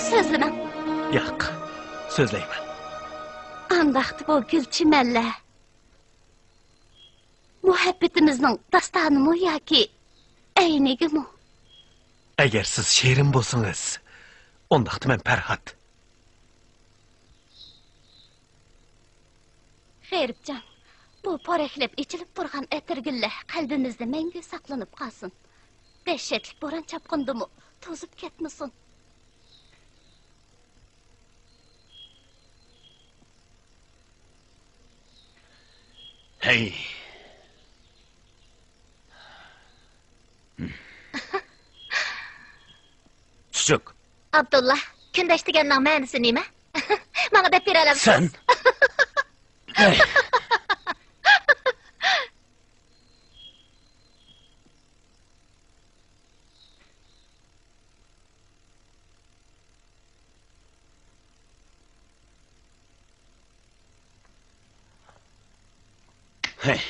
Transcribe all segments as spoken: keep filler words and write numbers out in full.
سۆزلىمەڭ. ياق، سۆزلەيمەن. ئانداقتا بۇ گۈل چىمەنلەر مۇھەببىتىمىزنىڭ داستانىمۇ ياكى ئەينىگىمۇ؟ ئەگەر سىز شېرىن بولسىڭىز، ئۇنداقتا مەن پەرھات. غېرىبجان، بۇ پورەكلەپ ئېچىلىپ تۇرغان ئەتىرگۈللەر قەلبىمىزدە مەڭگۈ ساقلىنىپ قالسۇن. دەھشەتلىك بوران-چاپقۇندىمۇ توزۇپ كەتمىسۇن. ھەي! چۈچۈك! ئابدۇللا، كۈندەش دېگەننىڭ مەنىسى نېمە؟ ماڭا دەپ بېرەلەمسىز؟ سەن! ھەي! ھەي.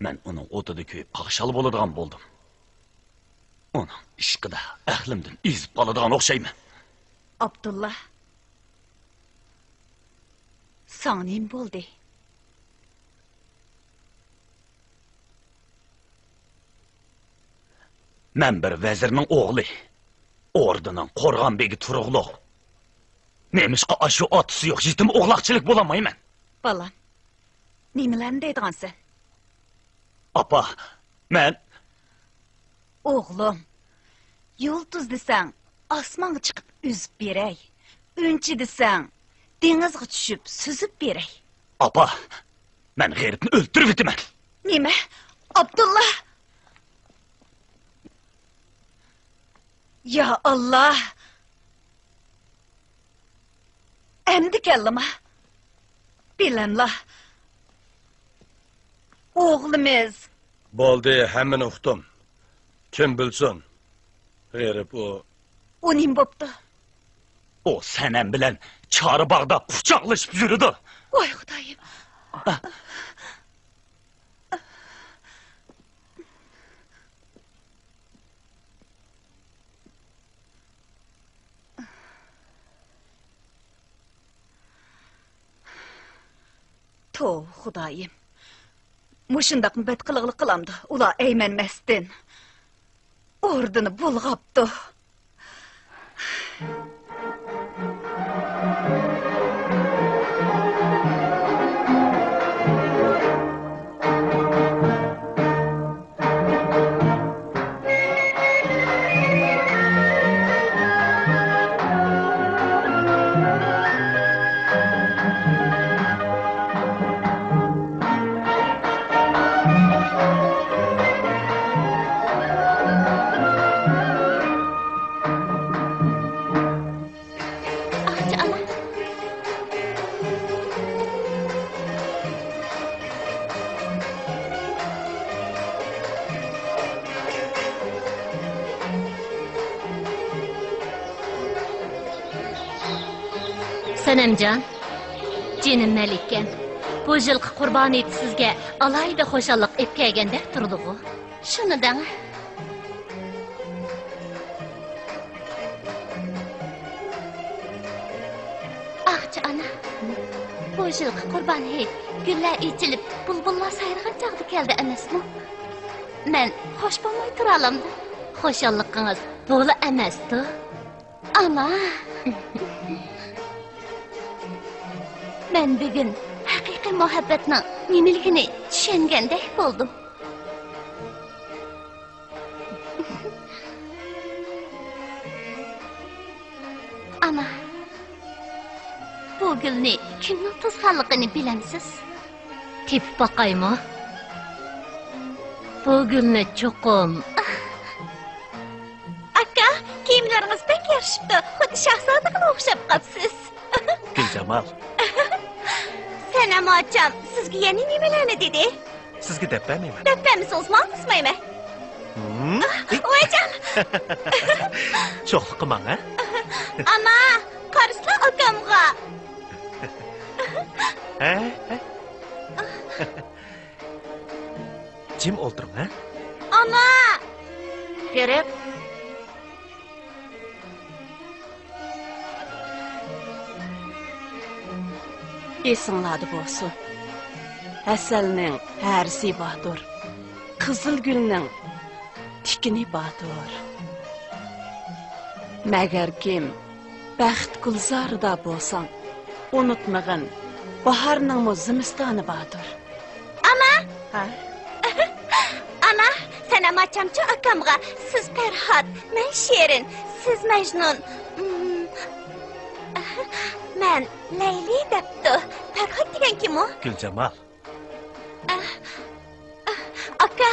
مەن ئۇنىڭ ئوتىدا كۆيۈپ قاقشال بولىدىغان بولدۇم. ئۇنىڭ ئىشقىدا ئەقلىمدىن ئېزىپ قالىدىغان ئوخشايمەن. ئابدۇللا، ساڭا نېمە بولدى؟ مەن بىر ۋەزىرنىڭ ئوغلى، ئوردىنىڭ قورغان بېگى تۇرۇقلۇق. نېمىشقا ئاشۇ ئاتىسى يوق يېتىم ئوغلاقچىلىك بولالمايمەن؟ بالام، نېمىلەرنى دەيدىغانسەن؟ ئاپا، مەن... ئوغلۇم، يۇلتۇز دېسەڭ، ئاسمانغا چىقىپ ئۈزۈپ بېرەي. ئۈنچە دېسەڭ، دېڭىزغا چۈشۈپ سۈزۈپ بېرەي. ئاپا، مەن غېرىبنى ئۆلتۈرۈۋېتىمەن. نېمە؟ ئابدۇللا! يا ئاللا! ئەمدى كەلدىما؟ بىلەملا. ئوغلىمىز. بولدى، ھەممىنى ئۇقتۇم. كىم بىلسۇن؟ غېرىب ئۇ. ئۇ نېمە بوپتۇ؟ ئۇ سەنەم بىلەن چارباغدا قۇچاقلىشىپ يۈرىدۇ. ۋاي خۇدايىم. توۋا خۇدايىم، مۇشۇنداقمۇ بەتقىلىقلىق قىلامدۇ ئۇلار ئەيمەنمەستىن؟ ئوردىنى بۇلغاپتۇ. ئاقچى ئانا. سەنەمجان، جېنىم مەلىكەم، بۇ يىلقى قۇربان ھېيت سىزگە ئالاھىدە خۇشاللىق ئېلىپ كەلگەندەك تۇرىدىغۇ؟ شۇنى دەڭ. ئاقچى ئانا، بۇ يىلقى قۇربان ھېيت گۈللەر ئېچىلىپ، بۇلبۇللار سايرىغان چاغدا كەلدى ئەمەسمۇ؟ مەن خوش بولماي تۇرالامدىم. خۇشاللىقىڭىز بۇلا ئەمەستۇ؟ ئانا! مەن بۈگۈن ھەقىقىي مۇھەببەتنىڭ نېمىلىكىنى چۈشەنگەندەك بولدۇم. ئانا، بۇ گۈلنى كىمنىڭ توسقانلىقىنى بىلەمسىز؟ تېپىپ باقايمۇ؟ بۇ گۈلنى چوقۇم. ئاكا، كىيىملىرىڭىز بەك يارىشىپتۇ، خۇددى شاھزادىغىلا ئوخشاپ قاپسىز. گۈلجامال. سەنەم ئاچام سىزگە يەنە نېمىلەرنى دېدى؟ سىزگە دەپ بەرمەيمەن. دەپ بەرمىسىڭىز ماڭا قىزمايمەن. ھىم؟ ۋايجان! شوخلۇق قىلماڭ، ھە؟ ئانا، قارىسىلا ئاكامغا. ھە، ھە. جىم ئولتۇرۇڭ، ھە؟ ئانا! كېرەك. ئېسىڭلاردا بولسۇن، ھەسەلنىڭ ھەرىسى باتۇر، قىزىل گۈلنىڭ تىكىنى باتۇر. مەگەر كىم بەخت گۈلزارىدا بولساڭ، ئۇنتۇمىغىن، باھارنىڭمۇ زىمىستانى باتۇر. ئانا! ھە؟ ئانا، سەنەم ئاچامچۇ ئاكامغا، سىز پەرھات، مەن شېرىن، سىز مەجنۇن. مم. مەن لەيلى دەپتۇ. پەرھات دېگەن كىم ئۇ؟ گۈلجامال. ئاكا،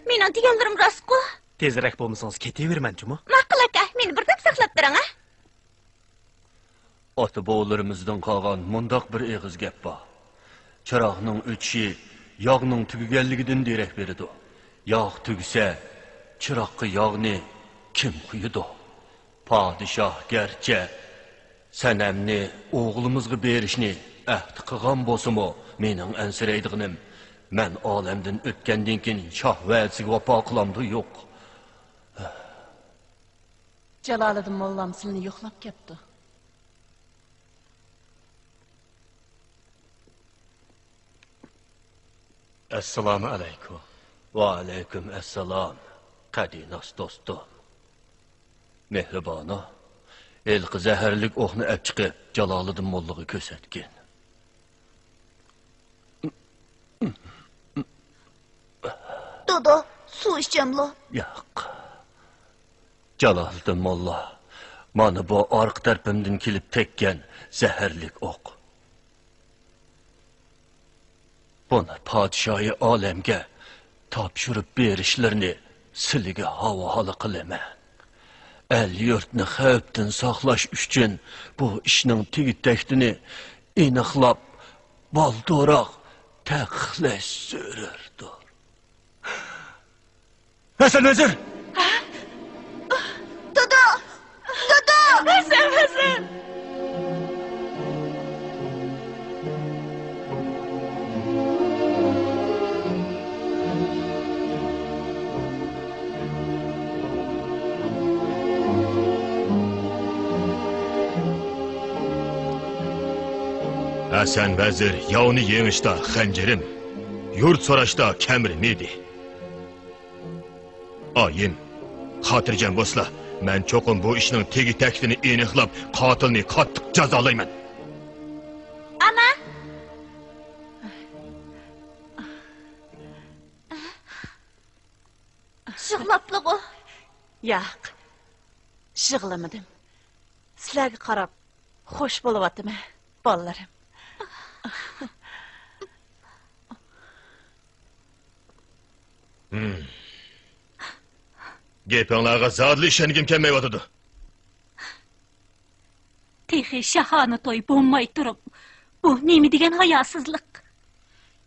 مېنىڭ دېگەنلىرىم راستقۇ؟ تېزرەك بولمىسىڭىز كېتىۋېرىمەن جۇمۇ. ماقۇل ئاكا، مېنى بىر دەم ساقلاپ بېرىڭ ھە. ئاتا-بوۋىلىرىمىزدىن قالغان مۇنداق بىر ئېغىز گەپ بار: «چىراغنىڭ ئۆچۈشى ياغنىڭ تۈگىگەنلىكىدىن دېرەك بېرىدۇ. ياغ تۈگىسە، چىراغقا ياغنى كىم قويىدۇ؟» پادىشاھ گەرچە سەنەمنى ئوغلىمىزغا بېرىشنى ئەھدى قىلغان بولسىمۇ، مېنىڭ ئەنسىرەيدىغىنىم، مەن ئالەمدىن ئۆتكەندىن كېيىن شاھ ۋەدىسىگە ۋاپا قىلامدۇ يوق. جالالىدىن موللام سىلىنى يوقلاپ كەپتۇ. ئەسسالامۇ ئەلەيكۇم. ۋەئەلەيكۇم ئەسسالام، قەدىناس دوستۇم. مېھرىبانۇ، ھېلىقى زەھەرلىك ئوقنى ئەپ چىقىپ، جالالىدىن موللىغا كۆرسەتكىن. دادا، سۇ ئىچەملا؟ ياق. جالالىدىن موللا، مانا بۇ ئارقا تەرىپىمدىن كېلىپ تەگكەن زەھەرلىك ئوق. بۇنى پادىشاھى ئالەمگە تاپشۇرۇپ بېرىشلىرىنى سىلىگە ھاۋالە قىلىمەن. ئەل-يۇرتنى خەۋپتىن ساقلاش ئۈچۈن بۇ ئىشنىڭ تېگى-تەكتىنى ئېنىقلاپ، بالدۇرراق تەقىقلەش زۆرۈردۇر. ھەسەن ۋەزىر! دادا! دادا! ھەسەن ۋەزىر! ھەسەن ۋەزىر ياۋنى يېڭىشتا خەنجىرىم، يۇرت سوراشتا كەمىرىم ئىدى. ئايىم، خاتىرجەم بولسىلا، مەن چوقۇم بۇ ئىشنىڭ تېگى-تەكتىنى ئېنىقلاپ، قاتىلنى قاتتىق جازالايمەن. ئانا! يىغلاپلىغۇ؟ ياق، يىغلىمىدىم. سىلەرگە قاراپ خوش بولۇۋاتىمەن، بالىلىرىم. ھىم. گېپىڭلارغا زادىلا ئىشەنگۈم كەلمەيۋاتىدۇ. تېخى شاھانە توي بولماي تۇرۇپ، بۇ نېمە دېگەن ھاياسىزلىق؟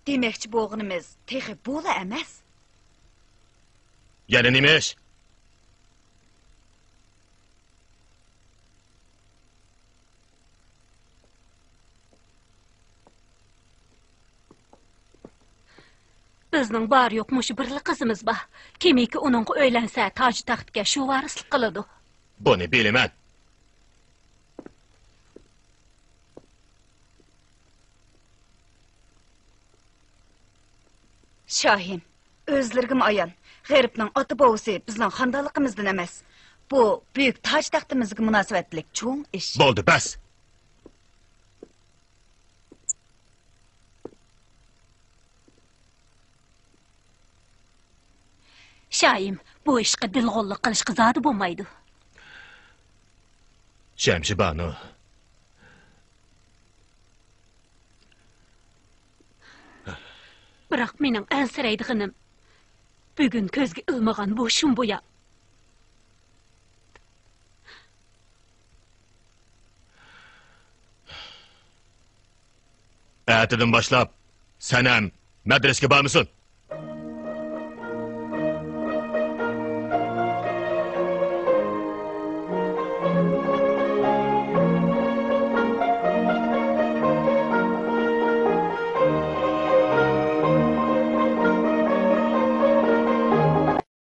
دېمەكچى بولغىنىمىز تېخى بۇلا ئەمەس. يەنە نېمە ئىش؟ بىزنىڭ بار-يوق مۇشۇ بىرلا قىزىمىز بار. كىمكى ئۇنىڭغا ئۆيلەنسە، تاج-تەختكە شۇ ۋارىسلىق قىلىدۇ. بۇنى بىلىمەن. شاھىم، ئۆزلىرىگىمۇ ئايان، غېرىبنىڭ ئاتا-بوۋىسى بىزنىڭ خاندانلىقىمىزدىن ئەمەس. بۇ بۈيۈك تاج-تەختىمىزگە مۇناسىۋەتلىك چوڭ ئىش. بولدى، بەس! شاھىم، بۇ ئىشقا دىلغۇللۇق قىلىشقا زادى بولمايدۇ. شەمشىبانۇ. بىراق مېنىڭ ئەنسىرەيدىغىنىم، بۈگۈن كۆزگە ئىلمىغان بۇ شۇمبۇيا. ئەتىدىن باشلاپ سەنەم مەدرىسىگە بارمىسۇن.